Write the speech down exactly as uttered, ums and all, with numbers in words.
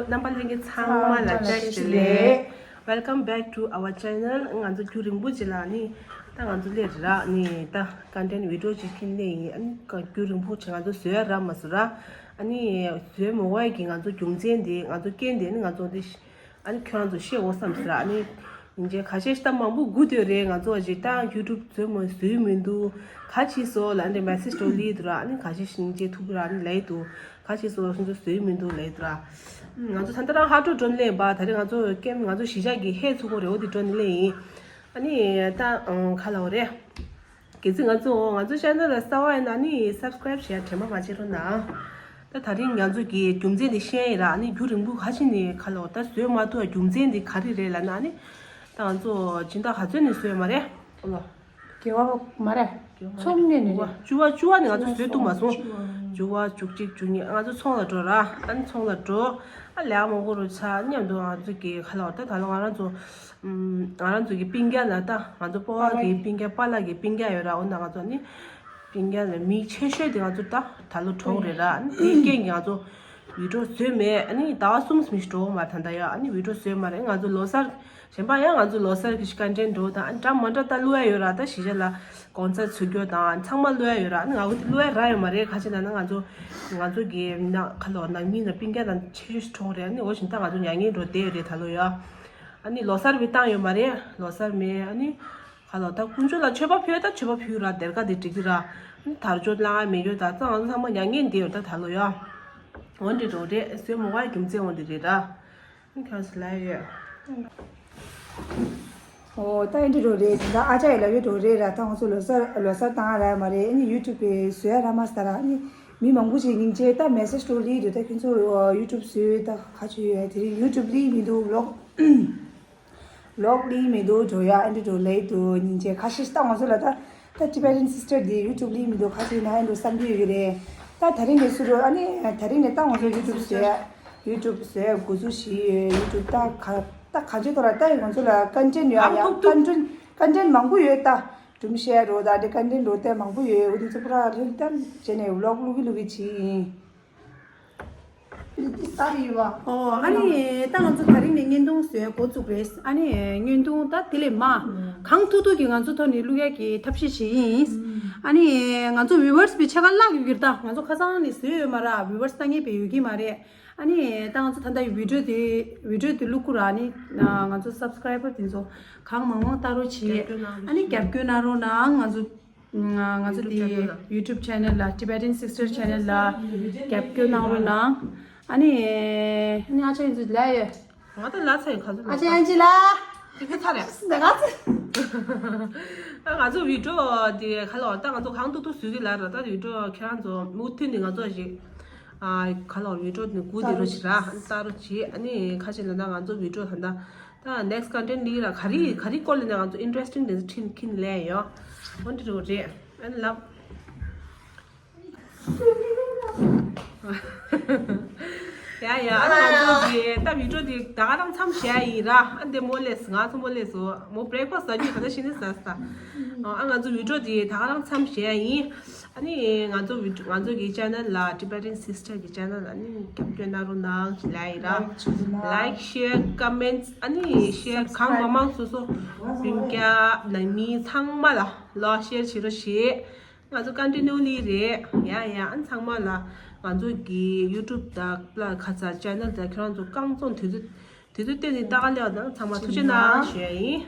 རྣམ་པ་ལྷན་རྒྱས་ཚང་མ་ལ་བཀྲ་ཤིས་བདེ་ལེགས། Welcome back to our channel. ང་ཚོ་རྒྱུན་རིང་པོ་ཅིག་ལ་ནི་ད་ང་ཚོ་སླེབས་ར་ནི་ད་content video ཅིག་ཁྱེར་སླེབས་ཡིན། ཨ་ནི་རྒྱུན་རིང་པོ་ཅིག་ང་ཚོ་བཟོས་ར་མ་བཟོས་ར། ཨ་ནི་བཟོས་མི་འོས་ཀྱི་ང་ཚོ་རྒྱུ་མཚན་དེ་ང་ཚོ་རྐྱེན་དེ་ནི་ང་ཚོ་འདི་ཨ་ནི་ཁྱོད་རང་ཚོ་ཤེས་འོ་བསམ་ཟེར། ཨ་ནི་ཉིན་རྗེས་ཁ་ཤས་ཤིག་ད་མང་པོ་སྒུག་སྡོད་རེད། ང་ཚོ་ཅིག་ད་YouTube བཟོས་མ་བཟོས་མི་འདུག་ག་ཅི་སོ་ལ་འདི་message འགྲོ་ལི་འདུག་ར། ཨ་ནི་ཁ་ཤས་ཤིག་ཉིན་རྗེས་ཐུག་ར་ཨ་ནི་ལས་འདུག་ག་ཅི་སོ་སོ་ཚོ་བཟོས་མི་འདུག་ལས་འདུག་ར། ང་ཚོ་ད་ལྟ་རང་ཧ་ཀྲོ་འགྲོ་ནི་ལས་པ། ད་རེས་ང་ཚོ་ཀེམ་ང་ཚོ་གཞིས་ཆགས་ཀྱི་ཧེ་ཚུགས་གོ་རེ་འོ་དེ་འགྲོ་ནི་ལས་ཡིན། ཨ་ནི་ད་ཁ་ལ་འོ་རེད། གལ་སྲིད་ང་ཚོ་ང་ཚོ་channel ལ་གསར་པ་ཡིན་ན་ནི་subscribe བྱེད་ཡ་དྲན་པ་མ་བརྗེད་རོགས་གནང་། ད་ད་རིང་ང་ཚོ་གི་རྒྱུ་མཚན་དེ་ཤེས་ཡིན་ར། ནི་རྒྱུན་རིང་པོ་ཁ་ཕྱིན་ནས་ཁ་ལོ་ད་བཟོས་མ་ཐུབ་རྒྱུ་མཚན་དེ་ག་རེ་རེད་ལབ་ན་ནི། ད་ང་ཚོ་སྦྱིན་བདག་ག་ཚོད་ནས་བཟོས་མ་རེད་ཨོ་ལོ། དགེ་བ་མ་རེད། ཚོང་ནས་ནས་རེད། བཅུ་བ་བཅུ་བ་ནས་ང་ཚོ་བཟོས་ཐུབ་མ་སོང་། བཅུ་བ་བཅུ་གཅིག་བཅུ་གཉིས་ང་ཚོ་ཚོང་ལ་འགྲོ་ར། ཨ་ནི་ཚོང་ལ་འགྲོ། ཨ་ལས་མང་པོ་རུ་ཆ་མཉམ་དུ་ང་ཚོ་གི་ཁ་ལོ་ད་ད་ལོ་ང་རང་ཚོ། ང་རང་ཚོ་གི་སྤུན་ཀྱག་ལ་ད་ང་ཚོ་སྤོ་བ་གི་སྤུན་ཀྱག་པཱ་ལགས་ཀྱི་སྤུན་ཀྱག་ཡོད་ར། འོ་ན་ང་ཚོ་ནི་སྤུན་ཀྱག་ལ་མི་ཆེ་ཤོས་དེ་ང་ཚོ་ད་ད་ལོ་གྲོངས་རེད་ར། ཨ་ནི་དེའི་རྐྱེན་གྱིས་ང་ཚོ་video བཟོས་མེད། ཨ་ནི་ཟླ་བ་གསུམ་མི་འགྲོ་མ་ད་ད་ཡ། ཨ་ནི་video བཟོས་མ་རེད། ང་ཚོ་ལོ་གསར་གཞན་པ་ཡང་ང་ཚོ་ལོ་གསར་གྱི་content འགྲོ་དང་ཨ་ནི་འདྲ་མ་འདྲ་ད་བླུག་ཡ་ཡོད་ར། ད་གཞིས་ཆགས་ལ་གོང་ཚད་ཚུད་རྒྱུ་དང་ཚང་མ་བླུག་ཡ་ཡོད་ར། ཨ་ནི་ང་ཚོ་བླུག་ཡ་རག་ཡོད་མ་རེད། ཁ་ཆེ་ན་ན་ང་ཚོ་ང་ཚོ་གི་ན་ཁ་ལོ་ནང་མི་ན་སྤུན་ཀྱག་དང་ཆེ་ཤོས་གྲོངས་རེད། ཨ་ནི་འོ་བཞིན་ད་ང་ཚོ་མྱ་ངན་འགྲོ་བསྡད་ཡོད་རེད་ད་ལོ་ཡ། ཨ་ནི་ལོ་གསར་བའི་བཏང་ཡོད་མ་རེད། ལོ་གསར་མེད། ཨ་ནི་ཁ་ལོ་ད་དཀོན་མཆོག་ལ་མཆོད་པ་ཕུལ་ད་མཆོད་པ་ཕུལ་ར་སྡེར་ཁ་དེ་འགྲིག་གི་ར། ཨ་ནི་དར་ལྕོག་བླ་ང་མེད་རྒྱུ་ད་ཙང་ང་ཚང་མ་མྱ་ངན་འདི་ཡོད་ད་ད་ལོ་ཡ། འོན་ཏེ་འགྲོ་རེད་བཟོས་མོ་བ་རྒྱུ་མཚན་འོན་ཏེ་རེད་ད། ཨ་ནི་ཁྱོད་སུ་ལ་ཡོད། ཨོ་ད་ཨེ་འདྲ་འགྲོ་རེད་ད་ཨ་ཅག་ཡི་ལ་ཡོད་འགྲོ་རེད་ར། ད་ང་ཚོ་ལོ་གསར་ལོ་གསར་བཏང་ར་མ་རེད། ཨ་ནི་YouTube་གི་བཟོས་ར་མ་ས་ར། ཨ་ནི་མི་མང་པོ་ཞིག་སྙིང་རྗེ་ད་message་འགྲོ་ལི་འདུག་ད་ཁྱོད་ཚོ་YouTube་བཟོས་ད་ག་ཅི་ཡོད་དེ་རིང་YouTube་ལི་མི་འདུག vlog vlog་ལི་མི་འདུག་འགྲོ་ཡ་ཨེ་འདྲ་འགྲོ་ལེ་འདུག་སྙིང་རྗེ་ཁ་ཤས་ཤིག་ད་ང་ཚོ་ལ་ད་ད་Tibetan sister་དེ་YouTube་ལི་མི་འདུག་ཁ་ཤས་ན་ཨེ་འདྲ་བསམ་གྱི་ཡོད་ཀྱི་རེད། ད་ད་རིང་ནས་སུ་རུ་ཨ་ནི་ད་རིང་ནས་ད་ང་ཚོ་YouTube་བཟོས་YouTube་བཟོས་འགོ་འཛུགས་ཞིག་ཡོད་YouTube་ད་ག་ད་ག་ཅི་ཐོག་ལ་ད་ཡི་ང་ཚོ་ལ་content་ཡོད་ཡ་content content་མང་པོ་ཡོད་ད་སྒྲུང་བཤད་རོ་ད་དེ་content་རོ་ད་མང་པོ་ཡོད། འོ་དེ་ཚོ་པུ་ར་རིལ་ད་བྱས་ནས་vlog་བླུག་གི་བླུག་གི་བྱེད་ཡིན། ཨོ་ཨ་ནི་ད་ང་ཚོ་ད་རིང་ནས་བརྙན་ཐུང་བཟོས་འགོ་བཙུགས་རེད། ཨ་ནི་བརྙན་ཐུང་ད་དེ་ལས་མ་གང་ཐུབ་ཐུབ་ཀྱིས་ང་ཚོ་ཐོག་ནས་བླུག་ཡག་གི་ཐབས་ཤེས་བྱེད་ཡིན། ཨ་ནི་ང་ཚོ་viewers་བི་ཕྱེད་ཀ་བརླག་ཡོད་ཀྱི་རེད། ད་ང་ཚོ་ཁ་སང་ནས་བཟོས་ཡོད་མ་རེད། viewers་ལྟ་མཁན་བས་ཡོད་ཀྱི་མ་རེད། ཨ་ནི་ད་ང་ཚོ་ད་ལྟ་video་དེ་video་དེ་བླུག་གི་ར། ཨ་ནི་ང་ཚོ་subscriber་དེ་ཚོ་གང་མང་མང་ལྟ་རོགས་བྱེད། ཨ་ནི་རྒྱབ་སྐྱོར་གནང་རོགས་གནང་། ང་ཚོ་ང་ང་ཚོ་དེ་YouTube channel་ལ་Tibetan Sister channel་ལ་རྒྱབ་སྐྱོར་གནང་རོགས་གནང་། ཨ་ནི་ཨ་ནི་ཨ་ཅག་ཡིན་ཚོ་ལ་ཡོད། ང་ད་ལ་ཚ་ཡིན་ག་ཚོད་ཨ་ཅག་ཡིན་ཅི་ལ། དེ་ཕེ་ཚ་རེད། ད་ང་ཚོ་ད་ང་ཚོ་video་དེ་ག་ལ་ད་ང་ཚོ་གང་ཐུབ་ཐུབ་བཟོས་ཀྱི་ལ་ར། ད་video་ཁྱེད་རང་ཚོ་མུ་མཐུད་ནས་ང་ཚོ་ཞིག་ཨ་ག་ལ་video་ནི་གུ་དེ་རོ་ཞིག་ར་ལྟ་རོ་བྱེད། ཨ་ནི་ཁ་ཆེ་ལ་ན་ང་ཚོ་video་ད་ད་ད་next content་འདི་ལ་ག་རེ་ག་རེ་སྐོར་ལ་ནས་ང་ཚོ་interesting་དེ་ཚོ་ཁྲིན་ཁིན་ལས་ཡོད། འོན་ཏེ་རོ་རེད། ཨ་ནི་ལབ། ཡ་ཡ་ཨ་ནི་ང་ཚོ་གི་ད་video་འདི་ད་ག་རང་མཚམས་བཞག་ཡིན་ར། ཨ་འདི་མོ་ལས་ང་ཚོ་མོ་ལས་སོ་མོ་breakfast་ཟ་རྒྱུ་ད་ད་ཤི་ནི་ཟ་ས། ཨ་ང་ཚོ་video་འདི་ད་ག་རང་མཚམས་བཞག་ཡིན། ཨ་ནི་ང་ཚོ་བི་ང་ཚོ་གི་channel་ལ་Tibetan Sister་གི་channel་ལ་ནི་རྒྱབ་སྐྱོར་གནང་རོགས་གནང་ཞེས་ལབ་ཡིན་ར། Like share comments་ཨ་ནི་share་གང་མང་མང་སོ་སོ་སྤུན་ཀྱག་ནང་མི་ཚང་མ་ལ་ལོ་share་བྱེད་རོགས་ཞེས་ང་ཚོ་continue་ལི་རེད། ཡ་ཡ་ཨ་ཚང་མ་ལ་ང་ཚོ་གི་YouTube་དང་པ་ལ་ཁ་ཚ་channel་དང་ཁྱེད་རང་ཚོ་རྐང་བཙོང་དུས་ཚོད་དུས་ཚོད་བསྟན་ནས་ལྟ་ག་ལེའོ་དང་ཚང་མ་ཐུགས་རྗེ་གནང་ཞུ་ཡ་ཡིན།